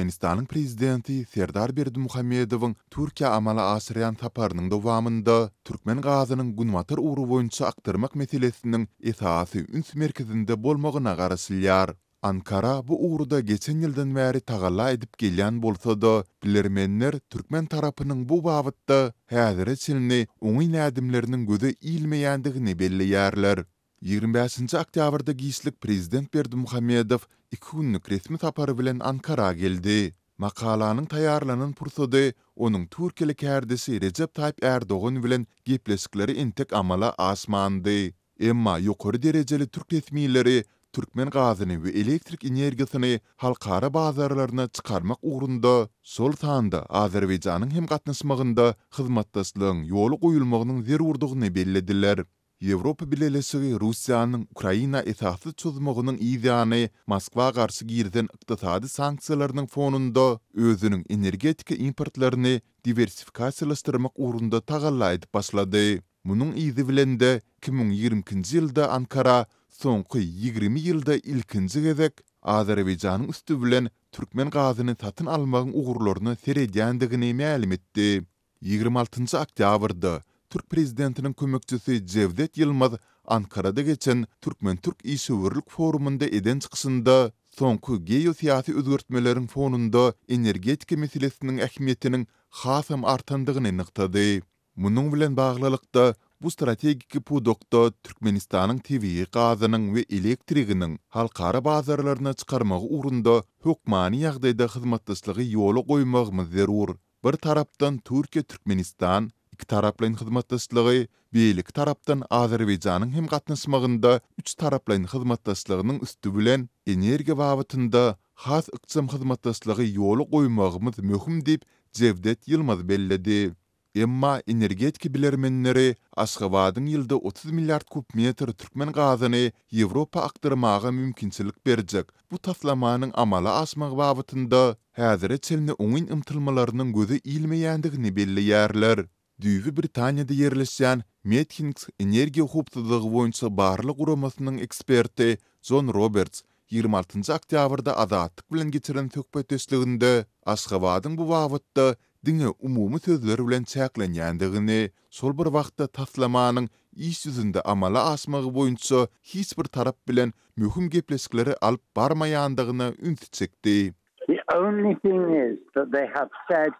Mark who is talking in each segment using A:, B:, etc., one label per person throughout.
A: Türkmenistanyň Prezidenti Serdar Berdimuhamedowyň Türkiýä amala aşyrýan saparynyň dowamynda türkmen gazynyň günbatar ugry boýunça akdyrmak meselesiniň esasy üns merkezinde bolmagyna garaşylýar. Ankara bu ugurda geçen ýyldan bäri tagalla edip gelýän bolsa-da, bilermenler türkmen tarapynyň bu babatda häzire çenli oňyn ädimleriniň göze ilmeýändigini belleýärler. 25 oktýabrda giçlik prezident Berdimuhamedow iki günlük resmi sapary bilen Ankara geldi. Makalanyň taýýarlanan pursady onuň türkiýeli kärdeşi Rejep Taýyp Ärdogan bilen gepleşikleri entek amala aşmandy. Emma ýokary derejeli türk resmileri türkmen gazyny we elektrik energiýasyny halkara bazarlaryna çykarmak ugrunda, şol sanda Azerbaýjanyň hem gatnaşmagynda hyzmatdaşlygyň ýola goýulmagynyň zerurdygyny bellediler. Ýewropa Bileleşigi Russiýanyň Ukraina esassyz çozmagynyň yzýany Moskwa garşy girizen ykdysady sanksiýalarynyň fonunda özüniň energetika importlaryny diwersifikasiýalaşdyrmak ugrunda tagalla edip başlady. Munuň yzy bilen-de 2022-nji ýylda Ankara soňky 20 ýylda ilkinji gezek Azerbaýjanyň üsti bilen türkmen gazyny satyn almagyň ugurlaryna seredýändigini mälim etdi. 26-njy oktýabrda türk prezidentiniň kömekçisi Jewdet Ýylmaz Ankarada geçen türkmen-türk işewürlik forumynda eden çykyşynda soňky geosyýasy özgertmeleriň fonunda energetika meselesiniň ähmiýetiniň hasam artandygyny nygtady. Munuň bilen baglylykda, bu strategik pudakda Türkmenistanyň tebigy gazynyň we elektriginiň halkara bazarlaryna çykarmagy ugrunda hökmany ýagdaýda hyzmatdaşlygy ýola goýmagymyz zerur. Bir tarapdan Türkiýe-Türkmenistan ikitaraplaýyn hyzmatdaşlygy, beýleki tarapdan Azerbaýjanyň hem gatnaşmagynda üçtaraplaýyn hyzmatdaşlygynyň üsti bilen energiýa babatynda has ykjam hyzmatdaşlygy ýola goýmagymyz möhüm diýip, Jewdet Ýylmaz belledi. Emma energetika bilermenleri Aşgabadyň ýylda 30 milliard kub metr türkmen gazyny Ýewropa akdyrmaga mümkinçilik berjek bu taslamanyň amala aşmagy babatynda häzire çenli oňyn ymtylmalarynyň göze ilmeýändigini belleýärler. Düýbi Britaniýada ýerleşýän Methinks energiýa howpsuzlygy boýunça barlag guramasynyň eksperti Jon Roberts 26 oktýabrda Azatlyk bilen geçiren söhbetdeşliginde Aşgabadyň bu babatda diňe umumy sözler bilen çäklenýändigini, şol bir wagtda taslamanyň iş ýüzünde amala aşmagy boýunça hiç bir tarap bilen möhüm gepleşikleri alyp barmaýandygyna ünsi çekdi.
B: The only thing is that they have said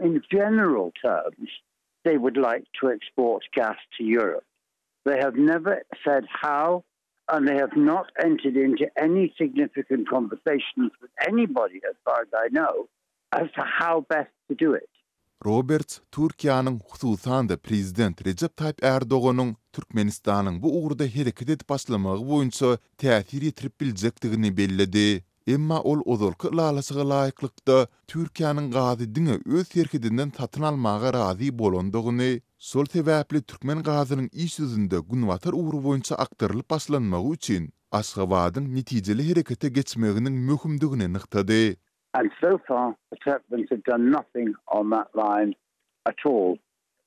B: in general terms they would like to export gas to Europe. They have never said how and they have not entered into any significant conversations with anybody as far as I know as to how best to do it.
A: Roberts Türkiýäniň, hususan-da prezident Rejep Taýyp Ärdoganyň Türkmenistanyň bu ugurda hereket edip başlamagy boýunça täsir ýetirip biljekdigini belledi. Emma ol ozalky ylalaşyga laýyklykda Türkiýäniň gazy diňe öz serhedinden satyn almaga razy bolandygyny, şol sebäpli türkmen gazynyň iş ýüzünde günbatar ugry boýunça akdyrylyp başlanmagy üçin Aşgabadyň netijeli herekete geçmeginiň möhümdigini nygtady.
B: And so far the Turkmens have done nothing on that line at all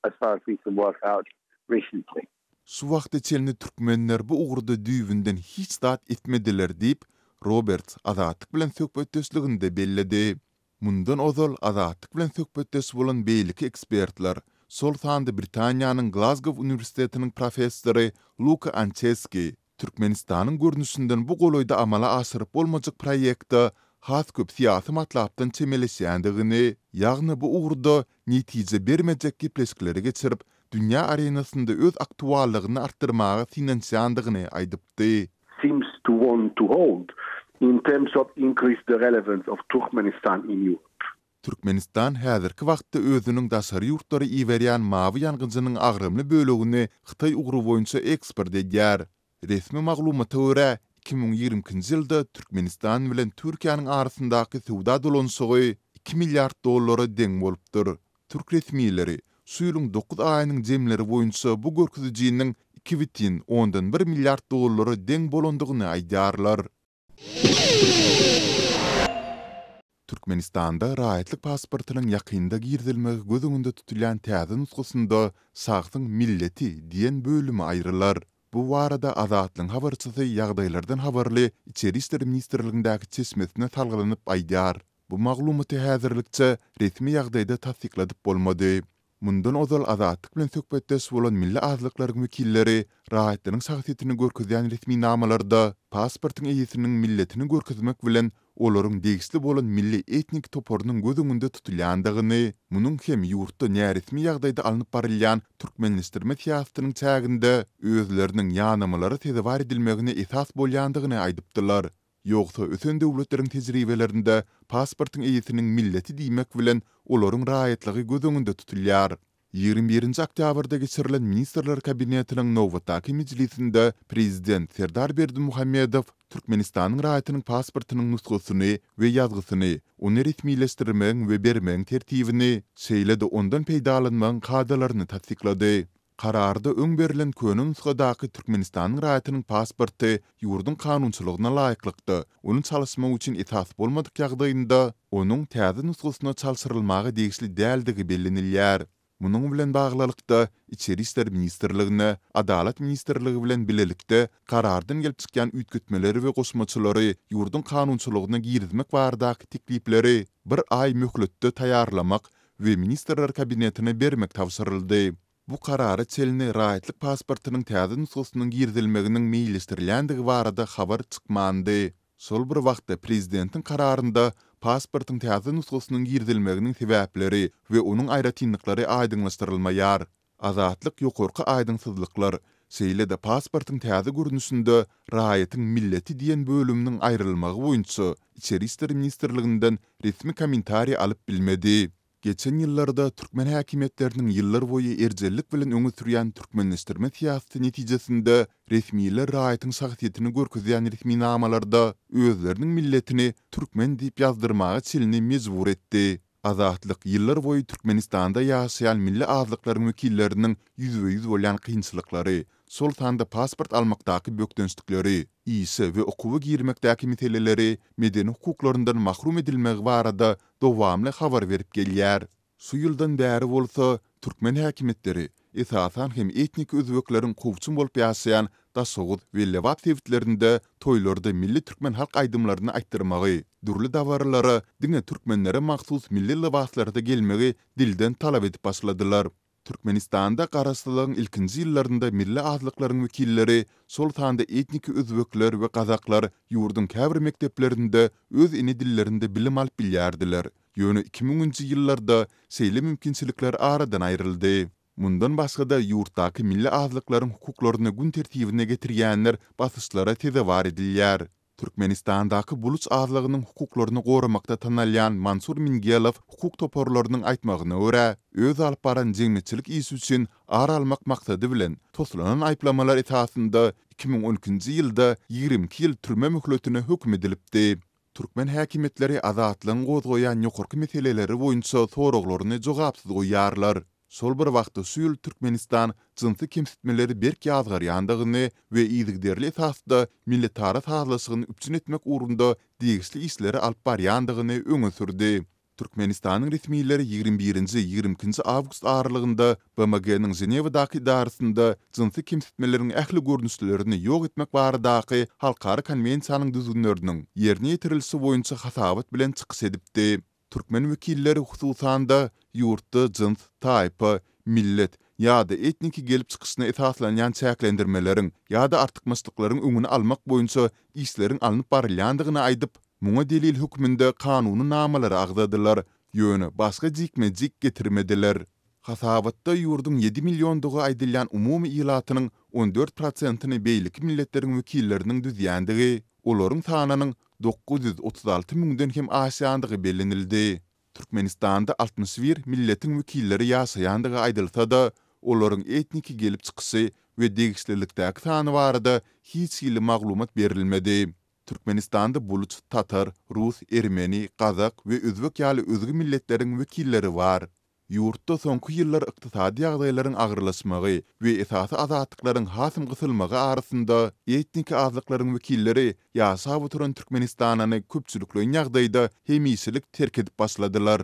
B: as far as we can work out recently.
A: Şu wagta çenli türkmenler bu ugurda düýbünden hiç zat etmediler diýip, Roberts Azatlyk bilen söhbetdeşliginde belledi. Mundan ozal Azatlyk bilen söhbetdeş bolan beýleki ekspertler, şol sanda Britaniýanyň Glazgow uniwersitetiniň professory Luka Ançeski, Türkmenistanyň görnüşinden bu golaýda amala aşyryp bolmajak proýekte has köp syýasy matlapdan çemeleşýändigini, ýagny bu ugurda netije bermejek gepleşikleri geçirip, dünýä arenasynda öz aktuallygyny artdyrmaga synanyşýandygyny aýdypdy.
C: seems to want to hold in terms of increase the relevance of Turkmenistan in Europe.
A: Türkmenistan häzirki wagtda özüniň daşary ýurtlara iberýän mawy ýangyjynyň agramly bölegini Hytaý ugry boýunça eksport edýär. Resmi maglumata görä, 2022-nji ýylda Türkmenistan bilen Türkiýäniň arasyndaky söwda dolanyşygy iki milliard dollara deň bolupdyr. Türk resmileri şu ýylyň dokuz aýynyň jemleri boýunça bu görkezijiniň 2,1 milliard dollara deň bolandygyny aýdýarlar. Türkmenistanda raýatlyk pasportynyň ýakynda girizilmegi göz öňünde tutulýan täze nusgasynda şahsyň milleti diýen bölümi aýrylar. Bu barada Azatlygyň habarçysy ýagdaýlardan habarly Içeri işler ministrligindäki çeşmesine salgylanyp aýdýar. Bu maglumaty häzirlikçe resmi ýagdaýda tassykladyp bolmady. Mundan ozal Azatlyk bilen söhbetdeş bolan milli azlyklaryň wekilleri raýatlaryň şahsyýetini görkezýän resminamalarda pasportyň eýesiniň milletini görkezmek bilen olaryň degişli bolan milli etnik toparynyň göz öňünde tutulýandygyny, munuň hem ýurtda näresmi ýagdaýda alnyp barylýan türkmenleşdirme syýasatynyň çäginde özleriniň ýanamalara sezewar edilmegine esas bolýandygyny aýdypdylar. Ýogsa ösen döwletleriň tejribelerinde pasportyň eýesiniň milleti diýmek bilen olaryň raýatlygy göz öňünde tutulýar. 21-nji oktýabrda geçirilen Ministrler Kabinetiniň nobatdaky mejlisinde Prezident Serdar Berdimuhamedow Türkmenistanyň raýatynyň pasportynyň nusgasyny we ýazgysyny, ony resmileşdirmegiň we bermegiň tertibini, şeýle-de ondan peýdalanmagyň kadalaryny tassyklady. Kararda öň berlen köne nusgadaky Türkmenistanyň raýatynyň pasporty ýurduň kanunçylygyna laýyklykda, ony çalyşmak üçin esas bolmadyk ýagdaýynda, onuň täze nusgasyna çalşyrylmaga degişli däldigi bellenilýär. Munuň bilen baglylykda, Içeri işler ministrligine Adalat ministrligi bilen bilelikde Karardan gelip çykýan üýtgetmeleri we goşmaçalary ýurduň kanunçylygyna girizmek baradaky teklipleri bir aý möhletde taýýarlamak we Ministrler Kabinetine bermek tabşyryldy. Bu karara çenli raýatlyk pasportynyň täze nusgasynyň girizilmeginiň meýilleşdirilýändigi barada habar çykmandy. Şol bir wagtda, prezidentiň kararynda pasportyň täze nusgasynyň girizilmeginiň sebäpleri we onuň aýratynlyklary aýdyňlaşdyrylmaýar. Azatlyk ýokarky aýdyňsyzlyklar, şeýle-de pasportyň täze görnüşinde raýatyň milleti diýen bölüminiň aýrylmagy boýunça Içeri işler ministrliginden resmi kommentariý alyp bilmedi. Geçen ýyllarda türkmen häkimiýetleriniň ýyllarboýy erjellik bilen öňe sürýän türkmenleşdirme syýasaty netijesinde resmiler raýatyň şahsyýetini görkezýän resminamalarda özleriniň milletini türkmen diýip ýazdyrmaga çenli mejbur etdi. Azatlyk ýyllar boýy Türkmenistanda ýaşaýan milli azlyklaryň wekilleriniň ýüzbe-ýüz bolýan kynçylyklary, şol sanda pasport almakdaky bökdençlikleri, işe we okuwa girmekdäki meseleleri, medeni hukuklaryndan mahrum edilmegi barada dowamly habar berip gelýär. Şu ýyldan bäri bolsa, türkmen häkimiýetleri, esasan hem etnik özbekleriň kowçum bolup ýaşaýan Daşoguz we Lebap sebitlerinde toýlarda milli türkmen halk aýdymlaryny aýtdyrmagy, dürli dabaralara diňe türkmenlere mahsus milli lybaslarda gelmegi dilden talap edip başladylar. Türkmenistanda garaşsyzlygyň ilkinji ýyllarynda milli azlyklaryň wekilleri, şol sanda etniki özbekler we gazaklar ýurduň käbir mekdeplerinde öz ene dillerinde bilim alyp bilýärdiler. Ýöne iki müňünji ýyllarda şeýle mümkinçilikler aradan aýryldy. Mundan başga-da, ýurtdaky milli azlyklaryň hukuklaryny gün tertibine getirýänler basyşlara sezewar edilýär. Türkmenistandaky buluç azlygynyň hukuklaryny goramakda tanalýan Mansur Mingelow hukuk toparlarynyň aýtmagyna görä, öz alyp baran jemgyýetçilik işi üçin ar almak maksady bilen toslanan aýyplamalar esasynda 2012-nji ýylda 22 ýyl türme möhletine höküm edilipdi. Türkmen häkimiýetleri Azatlygyň gozgaýan ýokarky meseleleri boýunça soraglaryny jogapsyz goýýarlar. Şol bir wagtda şu ýyl Türkmenistan jynsy kemsitmeleri berk ýazgarýandygyny we yzygiderli esasda milletara sazlaşygyny üpjün etmek ugrunda degişli işleri alyp barýandygyny öňe sürdi. Türkmenistanyň resmileri 21-nji, 22-nji awgust aralygynda BMG-niň Ženewadaky edarasynda jynsy kemsitmeleriň ähli görnüşlerini ýok etmek baradaky halkara konwensiýanyň düzgünleriniň ýerine ýetirilişi boýunça hasabat bilen çykyş edipdi. Türkmen wekilleri hususan-da, ýurtda jyns, taýpa, millet ýa-da etniki gelip çykyşyna esaslanýan çäklendirmeleriň ýa-da artykmaçlyklaryň öňüni almak boýunça işleriň alnyp barylýandygyny aýdyp, muňa delil hökmünde kanuny namalary agzadylar, ýöne başga jikme-jik getirmediler. Hasabatda ýurduň ýedi milliondygy aýdylýan umumy ilatynyň 14 prosentini beýleki milletleriň wekilleriniň düzýändigi, olaryň sanynyň 936 müňden hem aşýandygy bellenildi. Türkmenistanda 61 milletiň wekilleri ýaşaýandygy aýdylsa-da, olaryň etniki gelip çykyşy we degişlilikdäki sany barada hiç hili maglumat berilmedi. Türkmenistanda buluç, tatar, rus, ermeni, gazak we özbek ýaly özge milletleriň wekilleri bar. Ýurtda soňky ýyllar ykdysady ýagdaýlaryň agyrlaşmagy we esasy azatlyklaryň hasam gysylmagy arasynda etniki azlyklaryň wekilleri ýaşap oturan Türkmenistanyny köpçülikleýin ýagdaýda hemişelik terk edip başladylar.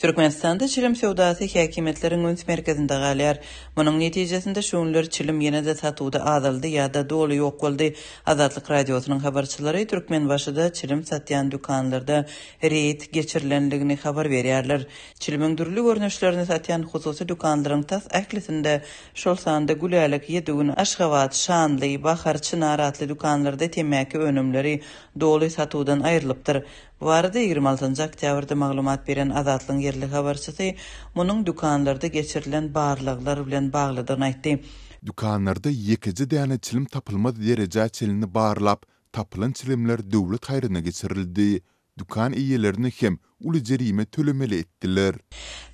D: Türkmenistanda çilim söwdasy häkimiýetleriň üns merkezinde galýar. Munuň netijesinde şu günler çilim ýene-de satuwda azaldy ýa-da doly ýok boldy. Azatlyk Radiosynyň habarçylary Türkmenbaşyda çilim satýan dükanlarda reýd geçirilendigini habar berýärler. Çilimiň dürli görnüşlerini satýan hususy dükanlaryň tas ählisinde, şol sanda Gülälek, Ýedigün, Aşgabat, Şanly, Bahar, Çynar atly dükanlarda temmäki önümleri doly satuwdan aýrylypdyr. Bu barada 26 oktýabrda maglumat beren Azatlygyň ýerli habarçysy munuň dükanlarda geçirilen barlaglar bilen baglydygyny aýtdy.
A: Dükanlarda ýekeje däne çilim tapylmaz derejä çenli barlap, tapylan çilimler döwlet haýryna geçirildi. Dükan eýelerini hem uly jerime tölemeli etdiler.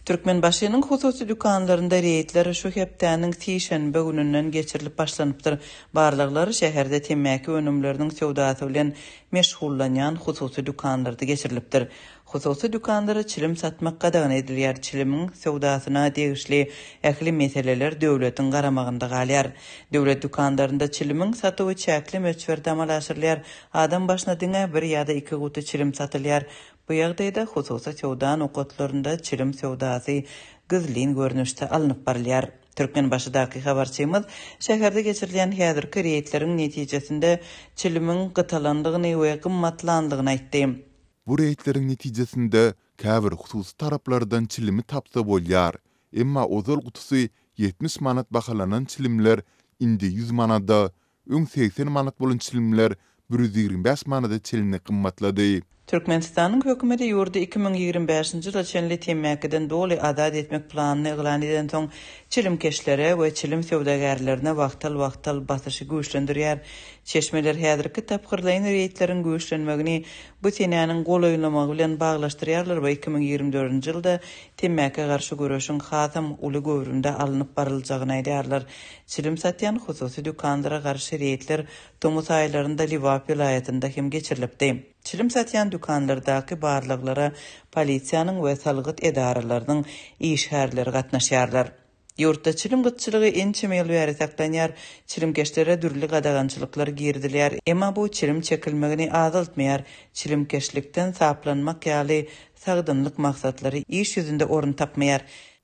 D: Türkmenbaşynyň hususy dükanlarynda reýdler şu hepdäniň sişenbe gününden geçirilip başlanypdyr. Barlaglar şäherde temmäki önümleriniň söwdasy bilen meşgullanýan hususy dükanlarda geçirilipdir. Hususy dükanlara çilim satmak gadagan edilýär, çilimiň söwdasyna degişli ähli meseleler döwletiň garamagynda galýar. Döwlet dükanlarynda çilimiň satuwy çäkli möçberde amala aşyrylýar, adam başyna diňe bir ýa-da iki guty çilim satylýar. Bu ýagdaýda hususy söwda nokatlarynda çilim söwdasy gizlin görnüşde alnyp barylýar. Türkmenbaşydaky habarçymyz şäherde geçirilýän häzirki reýdleriň netijesinde çilimiň gytalandygyny we gymmatlandygyny aýtdy.
A: Bu reýdleriň netijesinde käbir hususy taraplardan çilimi tapsa bolýar. Emma ozal gutusy 70 manat bahalanan çilimler indi 100 manada, öň 80 manat bolan çilimler 125 manada çenli gymmatlady.
D: Türkmenistanyň hökümeti ýurdy 2025-nji ýyla çenli temmäkiden doly azat etmek planyny yglan edensoň, çilimkeşlere we çilim söwdagärlerine wagtal-wagtal basyşy güýçlendirýär. Çeşmeler häzirki tapgyrlaýyn reýdleriň güýçlenmegini bu senäniň golaýlamagy bilen baglaşdyrýarlar we 2024-nji ýylda temmäkä garşy göreşiň hasam uly göwrümde alnyp baryljagyny aýdýarlar. Çilim satýan hususy dükanlara garşy reýdler tomus aýlarynda Lebap welaýatynda hem geçirilipdi. Çilim satýan dükanlardaky barlaglara polisiýanyň we salgyt edaralarynyň işgärleri gatnaşýarlar. Ýurtda çilim gytçylygy ençeme ýyl bäri saklanýar, çilimkeşlere dürli gadagançylyklar girizilýär, emma bu çilim çekilmegini azaltmaýar, çilimkeşlikden saplanmak ýaly sagdynlyk maksatlary iş ýüzünde orun tapmaýar.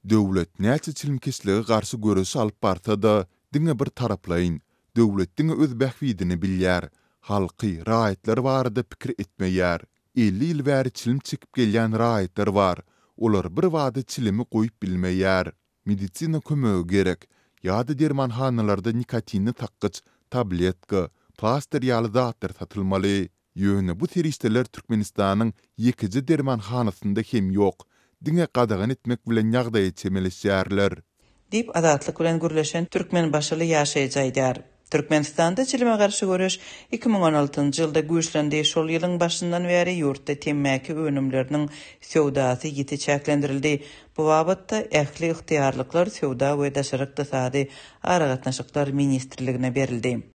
A: Döwlet näçe çilimkeşlige garşy göreş alyp barsa-da, diňe bir taraplaýyn. Döwlet diňe öz bähbidini bilýär. Halky, raýatlary barada pikir etmeýär. 50 ýyl bäri çilim çekip gelýän raýatlar bar. Olar birbada çilimi goýup bilmeýär. Medisina kömegi gerek. Ýa-da dermanhanalarda nikotinli sakgyç, tabletka, plastyr ýaly zatlar satylmaly. Ýöne bu serişdeler Türkmenistanyň ýekeje dermanhanasynda hem ýok. Diňe gadagan etmek bilen ýagdaýa çemeleşýärler.
D: Diýip, Azatlyk bilen gürleşen türkmenbaşyly ýaşaýjy aýdýar. Türkmenistanda çilime garşy göreş 2016-njy ýylda güýçlendi, şol ýylyň başyndan bäri ýurtda temmäki önümleriniň söwdasy ýiti çäklendirildi. Bu babatda ähli ygtyýarlyklar Söwda we daşary ykdysady aragatnaşyklar ministrligine berildi.